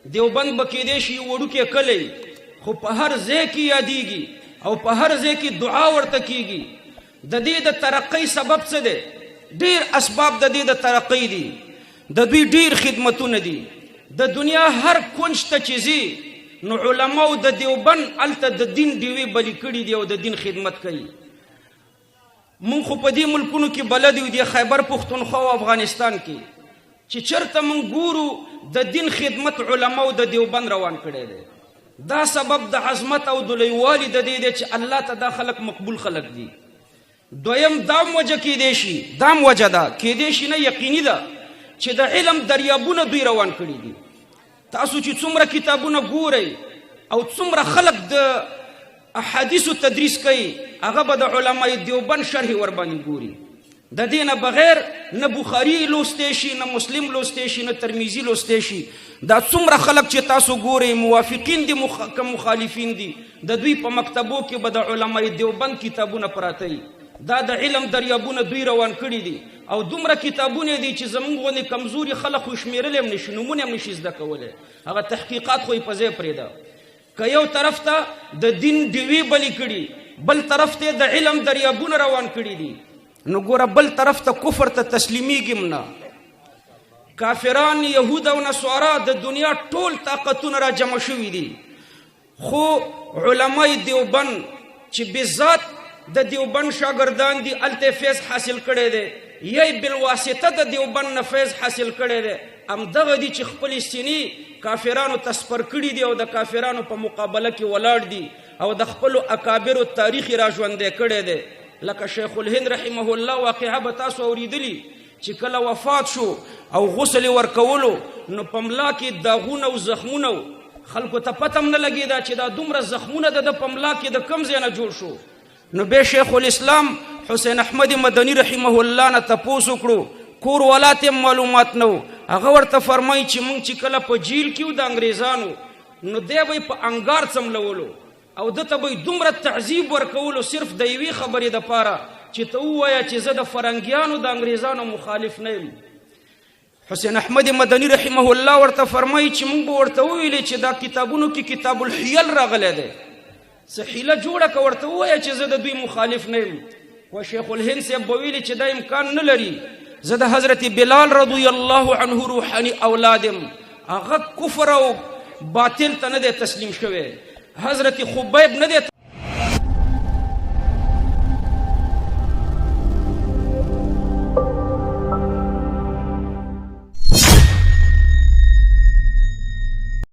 دیوبند به کېدای شي یو وړوکی کلی، خو په هر ځای کې یادیږي او په هر ځای کې دعا ورته کیږي. د دې د ترقۍ سبب څه دی؟ ډیر اسباب د دې د ترقۍ دي. د دوی ډیر خدمتونه دي. د دنیا هر کنج ته چې ځي نو علماو د دیوبند هلته د دین ډیوې بلې کړي دي او د دین خدمت کوي. مونږ خو په دې ملکونو کې بلد یو، د خیبر پښتونخوا او افغانستان کې چې چېرته مونږ ګورو د دین خدمت علماو د دیوبند روان کړی دی. دا سبب د عظمت او د لویوالي د دې دی چې الله ته دا خلک مقبول خلک دي. دویم دام وجه کېدی شي، دام وجه ده کېدی شي نه، یقیني ده چې د علم دریابونه دوی روان کړي دي. تاسو چې څومره کتابونه ګورئ او څومره خلک د احادیثو تدریس کوي، هغه به د علماء دیوبند شرح ورباندې ګوري. د دې نه بغیر نه بخاري لوستی شي، نه مسلم لوستی شي، نه ترمیزي لوستی شي. دا څومره خلک چې تاسو ګورئ موافقین دي که مخالفین دي، د دوی په مکتبو کې به د علماء دیوبند کتابونه پراته وي. دا د علم دریابونه دوی روان کړي دي او دومره کتابونه دي چې زمونږ غوندې کمزوري خلک خو شمېرلی هم نشي، نومونه هم نشي زده کولی. هغه تحقیقات خو یې په ځای پرېږده. که یو طرف ته د دین ډیوې بلې کړي، بل طرف ته د علم دریابونه روان کړي دي، نو ګوره بل طرف ته کفر ته تسلیمیږي هم نه. کافران یهود او نصارا د دنیا ټول طاقتونه را جمع شوي دي، خو علماء دیوبند چې بالذات د دیوبند شاګردان دي هلته فیض حاصل کړی دی، یا بالواسطه د دیوبند نه فیض حاصل کړی دی، همدغه دي چې خپلې سینې کافرانو ته سپر کړي دي او د کافرانو په مقابله کې ولاړ دي او د خپلو اکابرو تاریخ یې را ژوندی کړی دی. لکه شیخ الهند رحمه الله واقعه به تاسو اورېدلي چې کله وفات شو او غسل یې ورکولو نو په ملا کې داغونه او زخمونه وو. خلکو ته پته هم نه لګېده چې دا دومره زخمونه د ده په ملا کې د کوم ځای نه جوړ شو. نو بیا شیخ الاسلام حسین احمد مدني رحمه الله نه تپوس وکړو، کور والا ته هم معلومات نه و. هغه ورته فرمایي چې موږ چې کله په جیل کې وو د انګریزانو، نو دی به یې په انګار څملولو او ده ته به یې دومره تعذیب ورکولو صرف د یوې خبرې دپاره چې ته ووایه چې زه د فرنګیانو د انګریزانو مخالف نه یم. حسین احمد مدني رحمه الله ورته فرمایي چې موږ به ورته وویلې چې دا کتابونو کې کتاب الحیل راغلی دی، څه حیله جوړه که ورته ووایه چې زه د دوی مخالف نه یم. خو شیخ الهند صاحب به ویلي چې دا امکان نه لري، زه د حضرت بلال رضی الله عنه روحاني اولاد یم، هغه کفر او باطل ته نه دی تسلیم شوی، حضرت خبیب نه دی